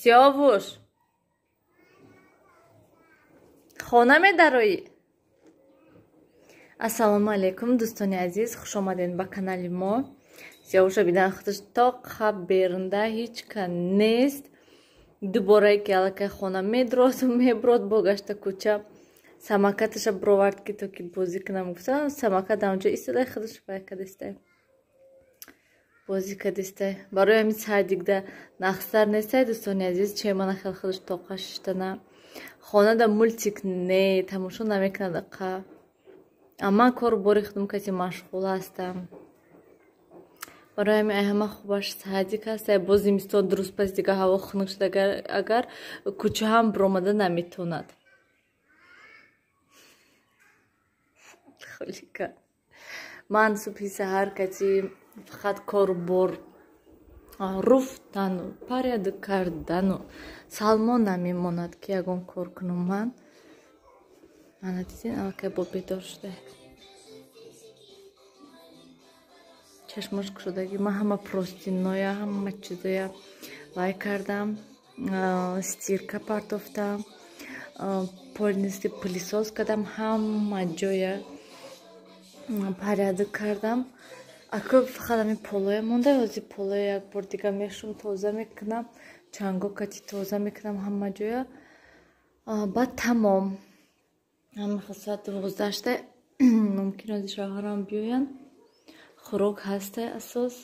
Сиёвуш, хона медароӣ? Ассалому алайкум, дӯстони азиз, хуш омадед ба канали мо. Сиёвуша бидан худаш тоқа берунда ҳеҷ ка нест. Дуборае ки аллакай хона медрод меброд, бо гашта кӯча самокаташа бировард, ки то ки бозӣ кунам гуфта, самокат ҳамҷо истода, худаш вай кадистай, бозӣ кадистай. Барои ҳамин садикда нақстар нестай, дӯстони азиз, че мана хел худаш тоқа шиштана. Хонада мультик не, тамошо намекунад ақа. Ман кору бори худам каси машғул ҳастам. Барои ҳамин ай ҳама хубаш садик аст. Боз зимистон дуруст пас дига ҳаво хунук шуд, агар кӯча ҳам биромада наметавонад. Холика. Ман субҳи саҳар кати фақат кору бор руфтану порядок кардану Салмон намемонад, ки ягон кор кунам ман. Мана дидин, аллакай бо бедор шуда. Чашмош кушодагӣ. Ман ҳама простиноя, ҳама чизоя вай кардам, стирка партофтам, полностью пылесос кардам, ҳама ҷоя порядок кардам. Ако фақат ҳамин полоя монда, ҳозир полоя як бор дига мешум, тоза мекунам, чанго кати тоза мекунам ҳама ҷоя. Баъд тамом. Ҳама соат 12 шуда, мумкин ҳозир шавҳарам биёянд. Хӯрок ҳастай асос.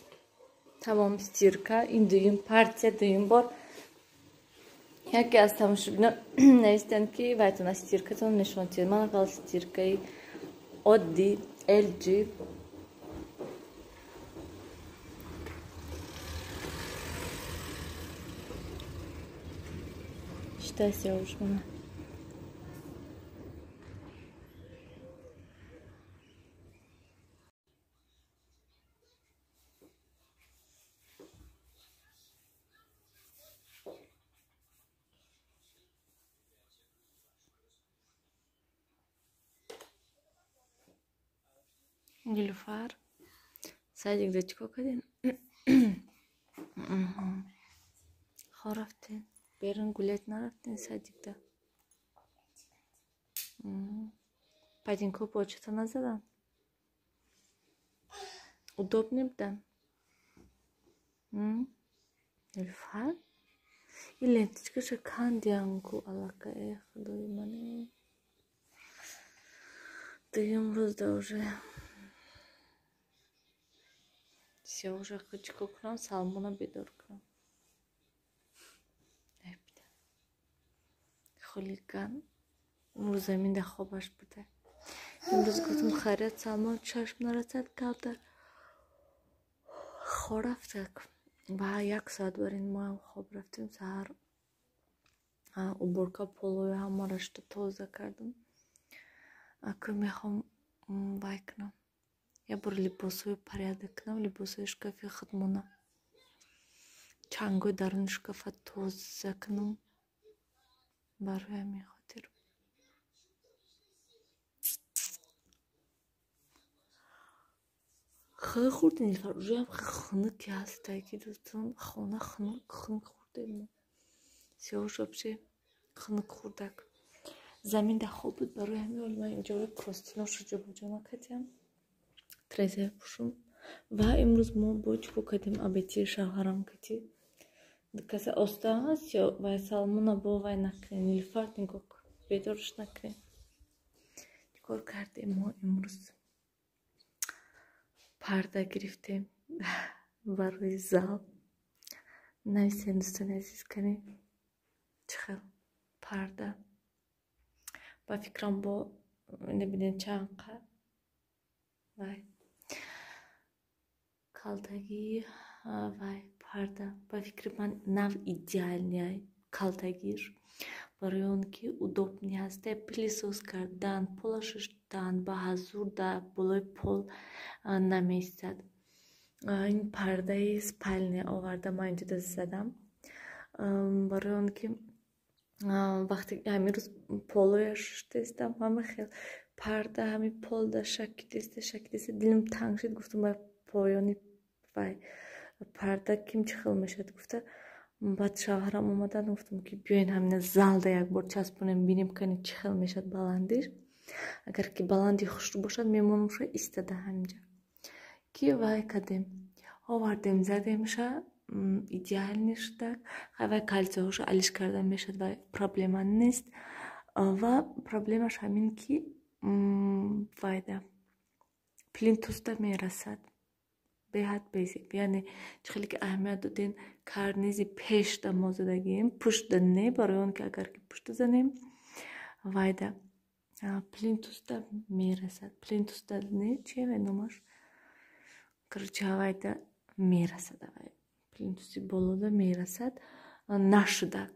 Тамом стирка, ин дуюм партия, дуюм бор. Яке аз тамошобинон навистанд, ки вайтона стиркатон нишон диҳед. Ман ғал стиркаи оддӣ LG. Шита Сиёвуш мана. Нилуфар, садикда чӣ кор кардем? Хо рафтем, берун гулять нарафтем садикда? Падинко почта назадан? Удобный будан? Нилуфар? Ин ленточкаша кандианку аллакай, э худои мане. Дуюм рӯзда уже. Сиёвуша чӣ кор кунам? Салмона бедор кунам. Хулиган. Имрӯз замин дар хобаш буда. Имрӯз гуфтам хайрият, Салмон чашм нарасад, камтар хоб рафта. Ба як соат бар ин мо ҳам хоб рафтем. Саҳар уборка полоя ҳамаро шуда тоза кардам. Акӯ мехоҳам вай кунам. Як бор либосҳои порядок кунам, либосҳои шкафи худмона. Чангои даруни шкафа тоза кунам. Барои ҳамин хотир. Хеле хурд Нилуфар, уже ҳам хунуке ҳастай, ки дӯстон, хона хунук хунук хурдем мо. Сиёвуш вообще хунук хурдак. Замин дар хоб буд, барои ҳамин ҳол ман инҷои простиношу ҷобаҷо накардам. Трезая пӯшум. Ва имрӯз мо бо чӣ кор кардем? Абети шавҳарам кати. Каса оста ҳаст ё вай Салмона бо вай накунем, Нилуфар нигоҳ кун, бедорш накунем. Чӣ кор кардем мо имрӯз? Парда гирифтем барои зал. Нависем, дӯстони азиз, кани чӣ хел парда. Ба фикрам бо набинем чанд қад вай калтагӣ вай парда. Ба фикри ман нав идеальный калтагир, барои он ки удобный ҳастай пылесос кардан, пола шуштан, ба ҳазур дар болои пол намеистад. Ин пардаи спальня оварда ман инҷода задам, барои он ки вақте ҳамин рӯз полоя шуштаистам, ҳама хел парда ҳамин пол да шакидиста шакидиста, дилам танг шуд, гуфтам ба поёни вай парда ким чӣ хел мешавад гуфта. Баъд шавҳарам омадан, гуфтам ки биёен ҳамина залда як бор часпонем, бинем кани чӣ хел мешад баландиш. Агар ки баланди хушрӯ бошад, мемонамша истода ҳаминҷа. Ки вай кардем, овардем, задемша, идеальный шудак. Вай кальцияҳоша алиш карда мешад, вай проблема нест. Ва проблемаш ҳамин ки вайда плинтусда мерасад. Беҳад безеб. Яъне чӣ хеле ки аҳамият додем, карнизи пешда мо задагием, пуштда не, барои он ки агар ки пушта занем, вайда плинтусда мерасад. Плинтусда не, чи вай номаш? Короче, вайда мерасад, вай плинтуси болода мерасад, нашудак.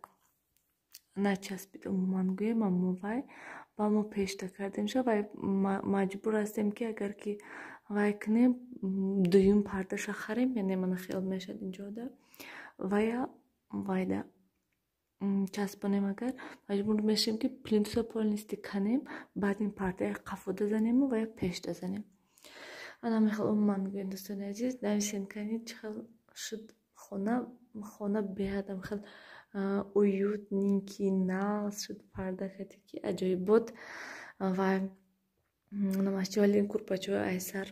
Начаспид умуман гӯем, аммо вай ба мо пешта кардем ша, вай маҷбур ҳастем ки агар ки вай кунем, дуюм пардаша харем, яъне мана хел мешад инҷода, вая вайда часпонем, агар маҷбур мешем ки плинтуса полностью канем, баъд ин пардаи қафода занему вая пешта занем. Ана мехел умуман гӯем, дӯстони азиз, нависен кани чӣ хел шуд хона. Хона беҳадам хел уютненький, нағз шуд, парда кати ки аҷоиб буд. Ва намашчивали ин курпачаҳои айсар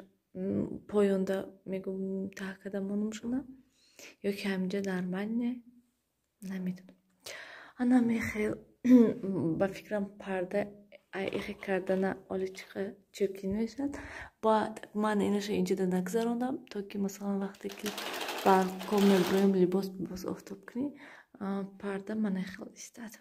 поёнда мегум таҳ карда монумшона ё ки ҳаминҷа нормальне, намедонам. Ана мехел ба фикрам парда ихе кардана оли чиркин мешавад. Баъд ман инаша инҷода нагзарондам, то ки масалан вақте ки балкон меброем, либос боз офтоб кунӣ, парда мана хел истад.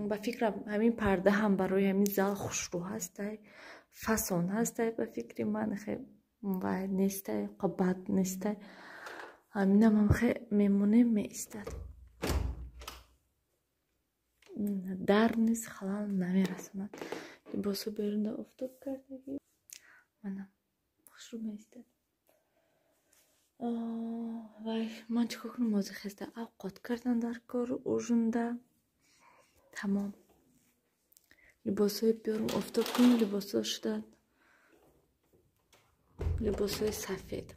Ба фикрам ҳамин парда ҳам барои ҳамин зал хушрӯ ҳастай, фасон ҳастай, ба фикри ман хе вай нестай, қабат нестай. Ҳаминам ҳам хе мемонем, меистад. Дар низ халал намерасонад. Либосо берунда офтоб кардагӣ. Мана хушрӯ меистад. Вай ман чӣ кор кунам? Ҳозир хеста авқот кардан дар кор, ужинда. Тамом. Либосҳои биёрам офтоб кунам, либосҳо шуданд. Либосҳои сафед.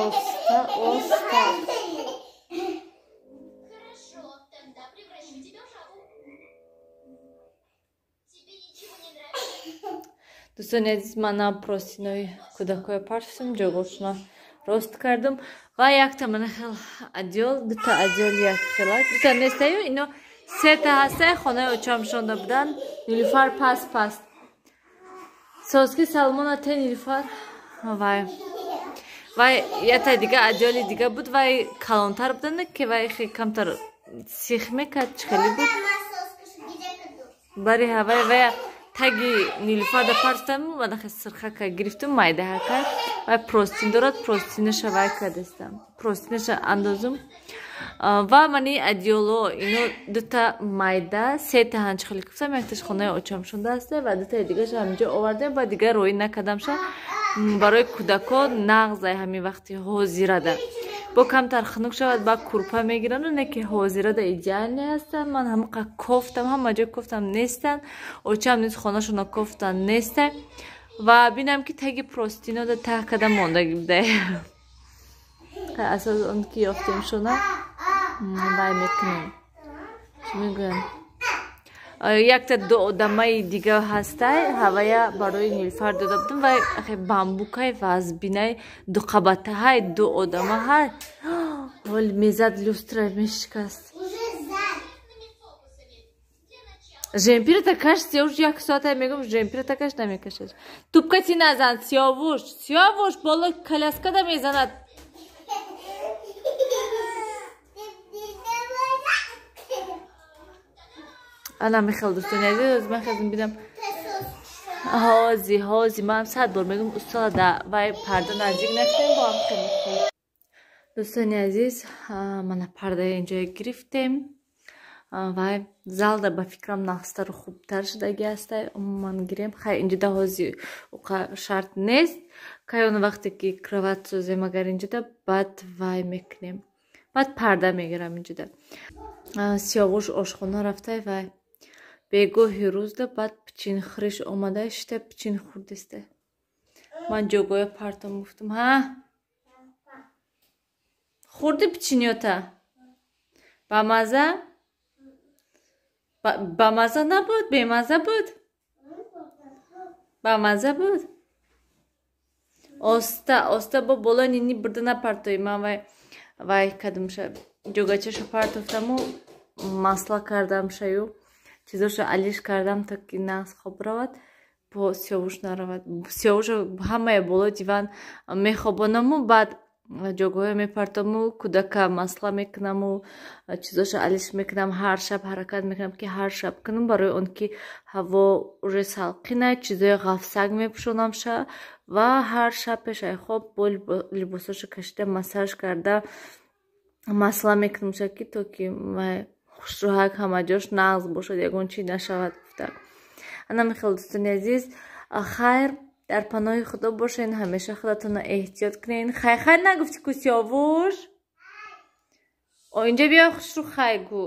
Оста, оста. Хорошо, тогда превращу тебя в жабу. Тебе ничего не нравится? Дӯстони азиз, ман простинои кӯдакҳоя партофтам, ҷойгошона рост кардам ва якта мана хел одеял, дута одеял як хела, дута нестаю, ино сета ҳастай, хонаи очам шонда будан. Нилуфар паст паст. Соски Салмона те Нилуфар вай. Вай ята дига одеяли дига буд, вай калонтар будан, ки вай хе камтар сих мекард, чӣ хеле буд. Бари ҳавай вая таги Нилуфарда партофтам, вадахе сирхака гирифтум, майдаҳака. Вай простин дорад, простинаша вай кардастам. Простинаша андозум. Ва мани одеяло ино дута майда, сета ҳанчи хеле гуфтам, якташ хонаи очам шонда аста ва дутаи дигаша ҳаминҷо овардем ва дигар роӣ накардамша. Барои кӯдако нағзай ҳамин вақти ҳозирада. Бо камтар хунук шавад, ба курпа мегирану, не ки ҳозирада идеальне ҳастанд. Ман ҳамақа кофтам, ҳама ҷой кофтам нестанд. Очам низ хонашона кофтан нестай. Ва бинам ки таги простинода таҳ карда мондагӣ будай. Асос он ки ёфтем шона, вай мекунем. Чӣ мегӯям? Якта ду одамаи дига ҳастай, ҳавая барои Нилуфар дода будам, вай бамбукай вазбинай дуқабатаҳай, ду одамаҳай. Вол мезад люстра мешикаст. Жемпирата каш, Сиёвуш як соата мегӯм, жемпирата каш намекашад. Тупка ти назан, Сиёвуш, Сиёвуш боло коляскада мезанад. Ана михел дӯстони азиз, ман хезм бидам. Ҳози, ҳози, ман 100 бор мегӯм, устола да вай парда наздик накунем, бо ҳам хеле хуб. Дӯстони азиз, мана пардаи инҷо гирифтем. Вай залда, ба фикрам, нағзтару хубтар шудаги ҳастай. Умуман гирем, хай, инҷода ҳози уқа шарт нест. Кай он вақте ки кровать созем, агар инҷода, баъд вай мекунем, баъд парда мегирам инҷода. Сиёвуш ошхона рафтай, вай бегоҳи рӯзда баъд пичин хӯриш омада шита, пичин хӯрдиста. Ман ҷогоя партом гуфтам. Ҳа, хӯрди пичинёта? Ба маза, ба маза набуд? Бемаза буд? Ба маза буд. Оста оста бо болои нини бурда напартои. Ман вай кадамша, ҷогачаша партофтаму масла кардамшаю чизоша алиш кардам, то ки нағз хоб равад, бо Сиёвуш наравад. Сиёвуша ҳамая болои диван мехобонаму, баъд ҷогоҳо мепартому, кӯдака масла мекунаму чизоша алиш мекунам. Ҳар шаб ҳаракат мекунам, ки ҳар шаб кунам, барои он ки ҳаво уже салқина, чизои ғафсак мепӯшонамша ва ҳар шаб пешаи хоб бо либосоша кашида, массаж карда, масла мекунамша, ки то ки хушрӯҳак, ҳамаҷош нағз бошад, ягон чи нашавад гуфта. Ана михел, дӯстони азиз, хайр, дар паноҳи Худо бошен, ҳамеша худатонро эҳтиёт кунен. Хай, хай нагуфти ку, Сиёвуш? О, инҷа биё, хушрӯ, хай гӯ.